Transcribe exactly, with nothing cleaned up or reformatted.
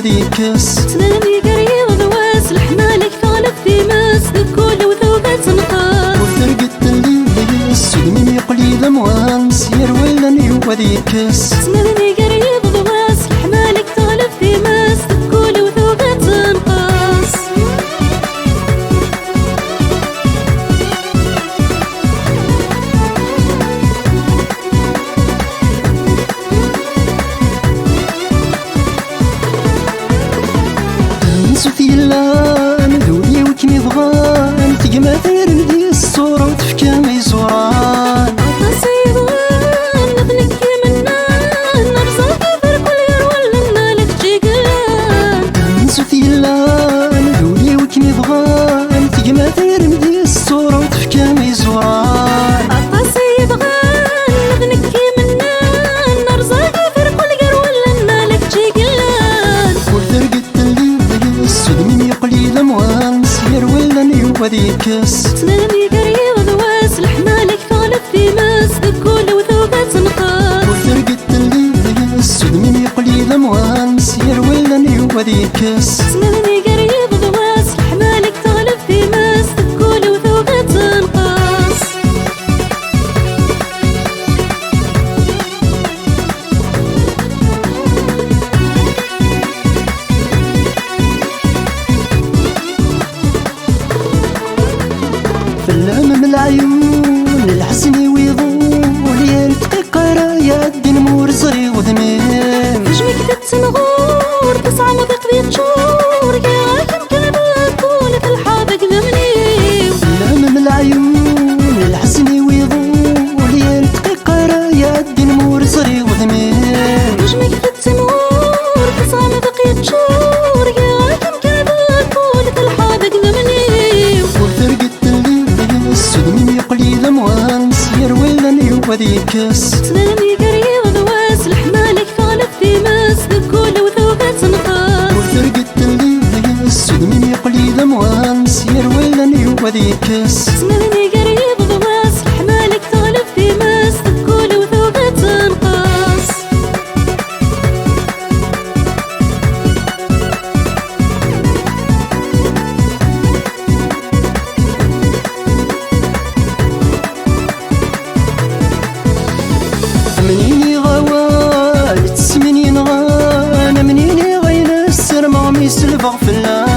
Yekkes. Ttnadi gar yiḍ d wass, leḥmala-k teɣleb times, deg wul-iw tugi ad tenqes. Ur tergel telli deg-s, udem-im yeqqel d amwan, s yir wallen-iw ad yekkes. Ttnadi gar yiḍ d wass, leḥmala-k teɣleb times, deg wul-iw tugi ad tenqes. Ansuf yellan d ul-iw kem-ibɣan, tegma tirmit s ṣṣura u tefka iẓuran. Aṭas i yebɣan, d nekk i mennan, rẓaɣ iferkul gar wallen, ma la kečč i yellan. Ansuf yellan d ul-iw kem-ibɣan, tegma tirmit s ṣṣura u tefka iẓuran. Aṭas i yebɣan, d nekk i mennan, rẓaɣ iferkul gar wallen, ma la kečč i yellan. Ur tergel telli deg-s, udem-im yeqqel d amwan, s yir wallen-iw ad yekkes. Ttnadi gar yiḍ d wass, leḥmala-k teɣleb times, deg wul-iw tugi ad tenqes. Ur tergel telli deg-s, udem-im yeqqel d amwan, s yir wallen-iw ad yekkes. Ttnadi gar yiḍ d wass, leḥmala-k teɣleb times, deg wul-iw tugi ad tenqes. Fell-am leɛyun, lḥesn-iw iḍul, yal dqiqa ara iɛeddin ma ur ẓriɣ udem-im. Tejmek tettenɣur, tesɛa amḍiq d yeččur, gar-ak amkan d ṭṭul, telḥa deg idammen-iw. Fell-am leɛyun, lḥesn-iw iḍul, yal dqiqa ara iɛeddin ma ur ẓriɣ udem-im. Tejmek tettenɣur, tesɛa amḍiq yeččur, gar-ak amkan d ṭṭul, telḥa deg idammen-iw. Ur tergel telli deg-s, udem-im yeqqel d amwan, s yir wallen-iw ad yekkes. Ttnadi gar yiḍ d wass, leḥmala-k teɣleb times, deg wul-iw tugi ad tenqes. Ur tergel telli deg-s, udem-im yeqqel d amwan, s yir wallen-iw ad yekkes. Ttnadi gar yiḍ d wass, leḥmala-k teɣleb times, deg wul-iw tugi ad tenqes. Amnini ɣawal, tesmini nɣan, amnini ɣayna ssirmeɣ mi selbeɣ fell-am.